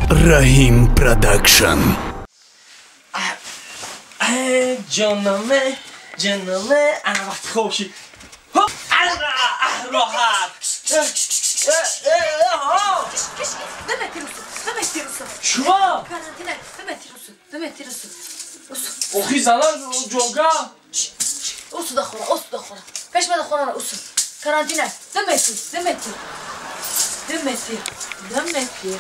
Раҳим Продакшн. Ҷонаме, ҷонаме, ана вақти хоб шид. Ҳоп, роҳат. Чума? Охи зана ҷога. Усу дахора, усу дахора. Пеш ма дахора, усу. Карантина. 2 метр, 2 метр. 2 метр, 2 метр.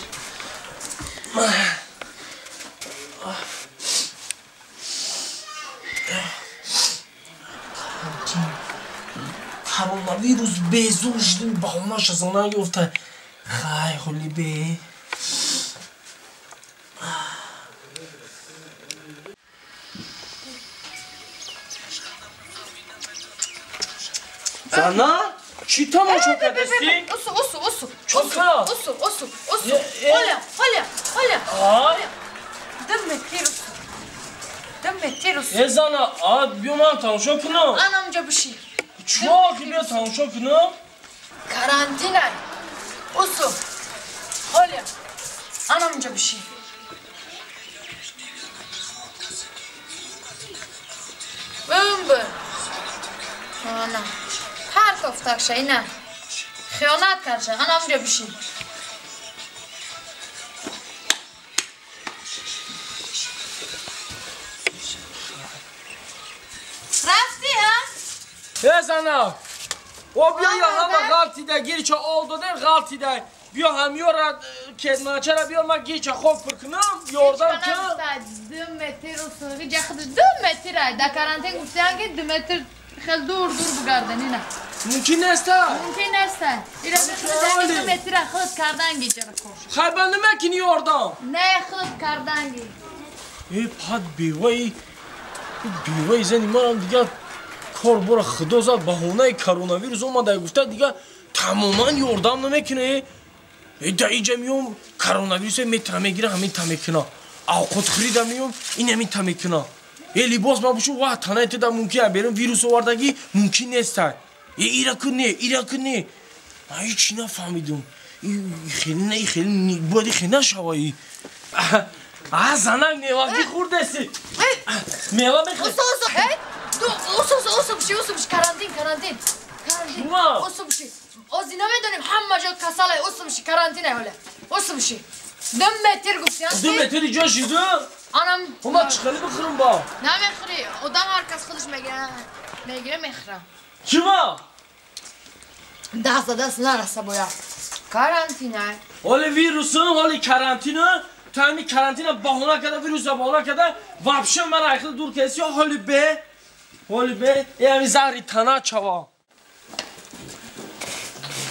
Коронавирус безор шудем, баҳонаша зана ёфта. Хай, ҳоли бе. Зана? Чӣ тамошо кардасти? Усу, усу, усу. Чока? Усу, усу, усу. Оля, Оля, Оля. 2 метр усу. 2 метр усу. Э, зана, а биё ман тамошо кунам. Анамҷа биши. Чо ки биё тамошо кунам? Карантина. Усу. Оля. Анамҷа биши. Бумб. Ана. Ҳар кофтакша ина. Хиёнат карша. Анамҷа биши. Рафти, ҳа? Э, зана! О, биё я ҳама ғалтида, гирча ол додем, ғалтида. Биё ҳамёра кедмачара биё, ман гирча хок пур кунам, ёрдам кун. 2 метр усуги ҷа худаш 2 метр ай. Да карантин гуфтиян ки 2 метр хел дур дур бугардан ина. Мумкин неста? Мумкин неста. Ира худаш 2 метр худ кардан гиҷара кош. Хай ба намекини ёрдам? Не, худ карданги. Э, пад беваи, беваи зани манам дигар кор бора худо зад баҳонаи коронавирус омада гуфта дигар тамоман ёрдам намекунад. Э, да иҷа миём коронавирусе метра мегира, ҳамин та мекуна. Авқотхӯрида миём ин ҳамин та мекуна. Э, либос мабушу, ва танаи туда мумкин а берун вирус овардагӣ мумкин неста. Э, ира ку не, ира ку не. Ман ҳеҷ нафаҳмидум. Хеле не, хеле бояд хеле нашава. А, занак мевагӣ хӯрдеси. Мева мехӯри. Усу, усу. Усу, усу, усу биши, усу биши, карантин, карантин. Карантин. Усу биши. Ози намедонем ҳама ҷо касалай, усу биши, карантинай ҳоля. Усу биши. 2 метр гуфти, ҳа? 2 метр ҷо шиду? Анам. Ма чӣ хеле бихӯрам ба? Намехӯри. Одам ҳар кас худаш мегира, мегира мехӯра. Чима? Даст ба даст нараса бояд. Карантинай. Ҳоли вирусу, ҳоли карантину. То ҳами карантина баҳона карда, вируса баҳона карда, вообще ман айхел дур кеси, ҳоли бе. Ҳоли бе, э ҳами заҳри тана чава.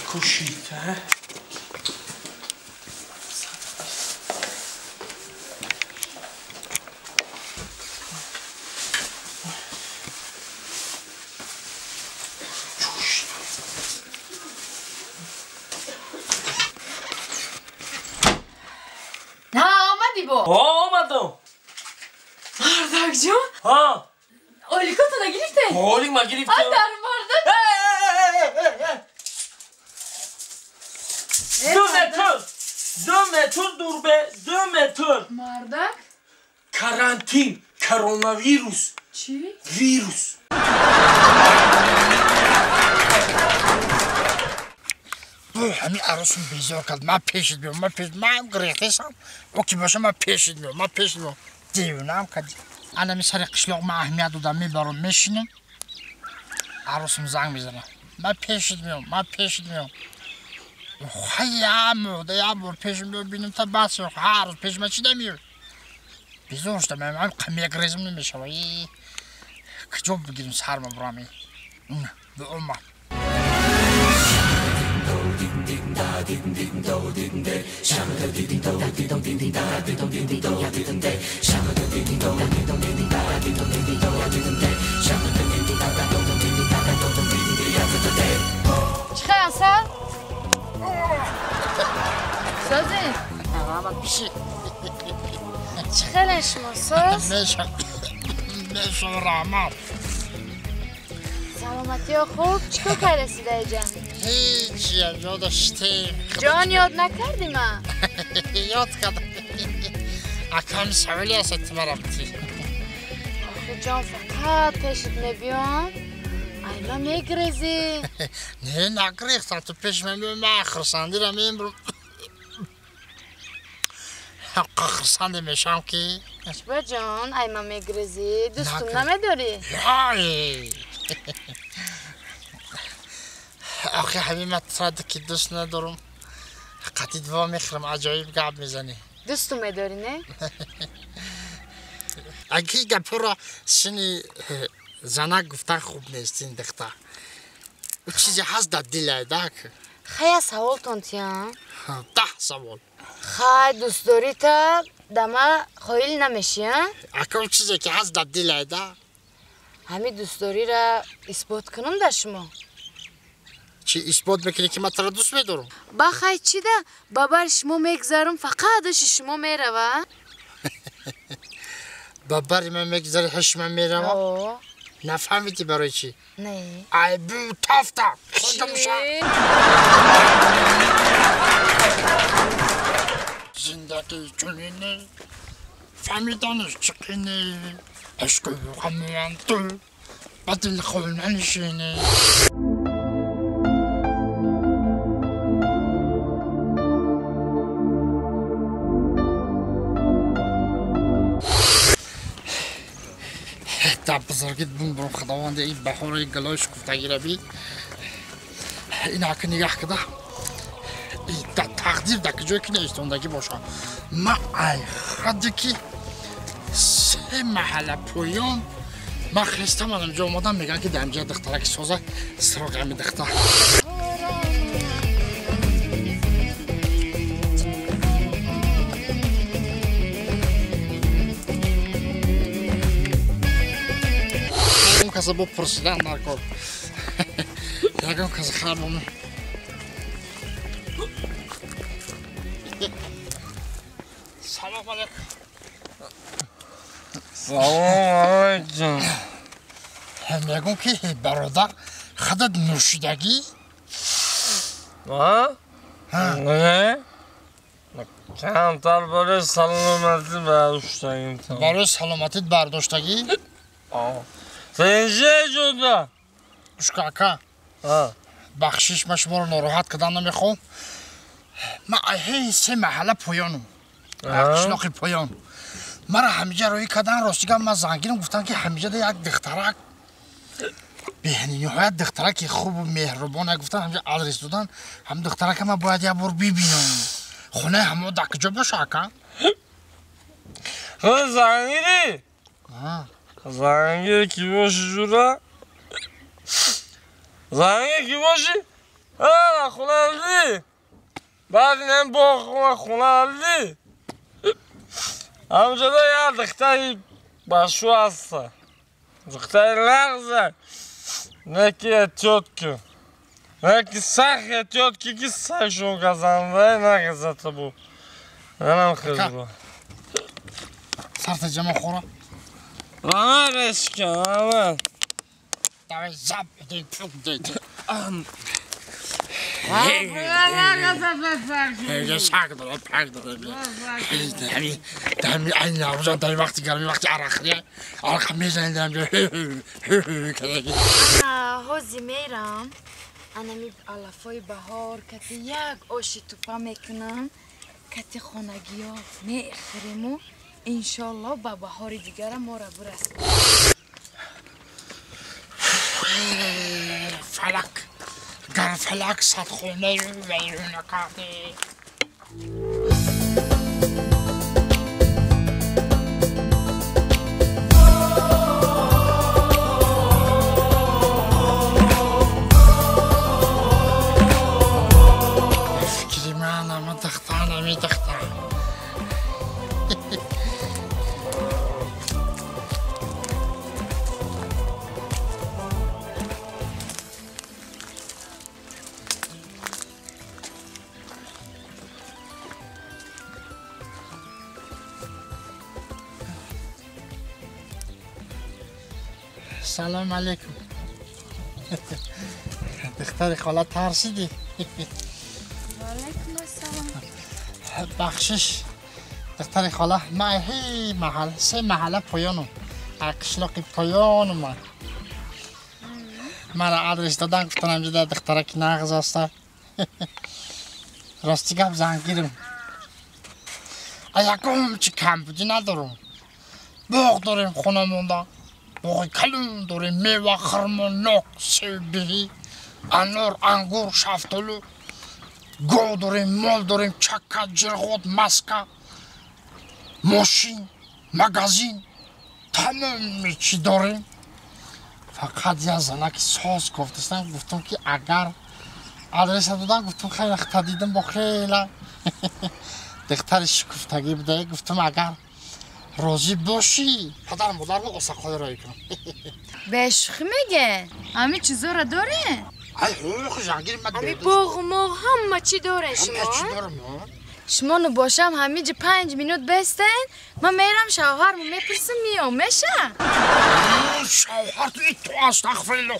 Кушид, а? Ҳа, омадӣ бо? Ҳа, омадам. Мардакҷон? Ҳа. Оликото нагирифте? Олик ма гирифтам. А, дар мардак? 2 метр. 2 метр дур бе, 2 метр. Мардак? Карантин, коронавирус. Чӣ? Вирус. Ҳамин арӯсум безор кард. Ман пешит меом, ман пешит, ман гирехтесам. О ки боша ман пешит меом, ман пешит меом. Девонаам кард. Анами сари қишлоқ ман аҳамият додам, мебарам, мешинам. Арӯсум занг мезанам. Ман пешит меом, ман пешит меом. Хай, я мурда, я бор пешим меом, бинам та бас. Ҳар рӯз пеши ман чӣ дамеёй? Безор шудам, ман мегрезм намешава. Куҷо бигирим сарма бурам? Ба омад. Чӣ хел асал? Созӣ? Раҳмат биши. Чӣ хеле шумо соз? Мешав, раҳмат. Саломатиё хуб? Чӣ кор кардаси даиҷа? Ҳеҷ, ёдоштем. Ҷон ёд накардӣ ман? Ёд кардам. Акам саволи аст ту мара битӣ. Охи ҷон, фақат пешит мебиём, айма мегрезӣ. Не, нагрехтам, ту пеш ман биёй, ман хурсандиро мембурам. Ҳаққа хурсанде мешавам ки. Чиба ҷон, айма мегрезӣ, дӯстум намедорӣ? Ҳай! Охи ҳамин ман тура ки дӯст надорам, қатъи два мехӯрам, аҷоиб гап мезанӣ. Дӯсту медорӣ, не? Аги гапҳоро сини занак гуфтан хуб нест, ин духтар. Ӯ чизе ҳаст дар дилай, дак? Хая саволтон тиям? 10 савол. Хай, дӯстдорита дама хоил намешӣ, а? Ака ӯ чизе ки ҳаст дар дилай, да? Ҳамин дӯстдориро исбот кунам дар шумо? Чӣ исбот мекунӣ ки ман туро дӯст медорам? Ба хай чӣ да? Ба бари шумо мегзарам, фақат ҳуши шумо мерава. Ба бари ман мегзари, ҳуши ман мерава? Нафаҳмидӣ барои чӣ? Не. Ай бу тафта! Худамша! Зиндагӣ чунине, фаҳмиданаш чӣ қине, ишқу ғамуам ту ба дил хона нишине. Дар бузургит бумбурам, худованде ин баҳори гулои шукуфтагиро би. Ин ака нигаҳ кида. Дар тақдир дар куҷое ки наистондагӣ бошам. Ман ай ҳадде ки се маҳалла поён ман хестам, анамҷо омадам, мегӯям ки дар инҷа духтараки соза, сироғи ҳами духтар. Каса бо пурсидан дар кор. Ягон каса хабом. Салом алейкум. Салом алейкум. Мегӯм ки бародар, худат нӯшидагӣ? А? Не? Камтар барои саломатӣ бардоштагим. Барои саломатит бардоштагӣ? Сенҷе ҷуда. Ушка ака. Бахшиш, ман шуморо нороҳат кардан намехоҳам. Ман ҳей се маҳалла поёнам. Қишлоқи поён. Мара ҳамиҷа роҳӣ кардан, ростига ман зангирам, гуфтам ки ҳамиҷа як духтарак бениҳоят духтараки хубу меҳрубона, гуфтан ҳамиҷа адрес додан, ҳам духтарака ман бояд як бор бибинам. Хонаи ҳамо дар куҷо боша ака? Худ зангирӣ? Зангир ки боши ҷура? Зангир ки боши? Ана хона дидӣ? Баъд инам боғ хона дидӣ? Ҳамҷода як духтари башу ҳаста. Духтари лағза. Не ки эҳтиёт кун. Не ки сахт эҳтиёт ки ки сагшон газанда нагазата бу. Манам хизба. Сарта ҷама хӯра. Ама решка, ама. Давай зап, дей пук дей. Саг дора, пак дора. Ҳами ай наврӯза дар вақти гармӣ, вақти арақхӯрӣ, арақа мезанем дар ҳамҷо. Ана ҳози мерам, анами алафои баҳор кати як оши тупа мекунам, кати хонагиё мехӯрему иншолло ба баҳори дигара мора бурас. Фалак, гар фалак садхонаю вайрона карди. Фикри ман ама духтар, ами духтар. Салом алейкум. Духтари хола тарсидӣ? Ваалайкум ассалом. Бахшиш, Духтари хола, ман ҳей маҳалла, се маҳалла поёнум. Қишлоқи поёнум ман. Мара адрес додан, гуфтан ҳамҷода духтараки нағз аста. Рости гап зангирам. Ягон чи камбудӣ надорам. Боғ дорем хона монда. Боғи калон дорем, мева, хурмо, нок, себ, биҳӣ, анор, ангур, шафтолу. Гов дорем, мол дорем, чака, ҷирғот, маска, мошин, магазин, тамоми чӣ дорем. Фақат як занаки соз гуфтастам, гуфтам ки агар адреса додам, гуфтам хеле хата дидам бо хела духтари шукуфтагӣ буда, гуфтам агар розӣ бошӣ, падару модарро осақҳои роӣ кунам. Бешӯхӣ меге? Ҳамин чизоро дорен? Ай ҳуқи жангир ман. Ҳами боғу моғ ҳама чӣ дорен шумо? Ҳама чӣ дорам. Шумо ну бошам ҳамиҷи 5 минут бестен, ман мерам шавҳарму мепурсам, миём, меша? Шавҳар ту астағфируллоҳ.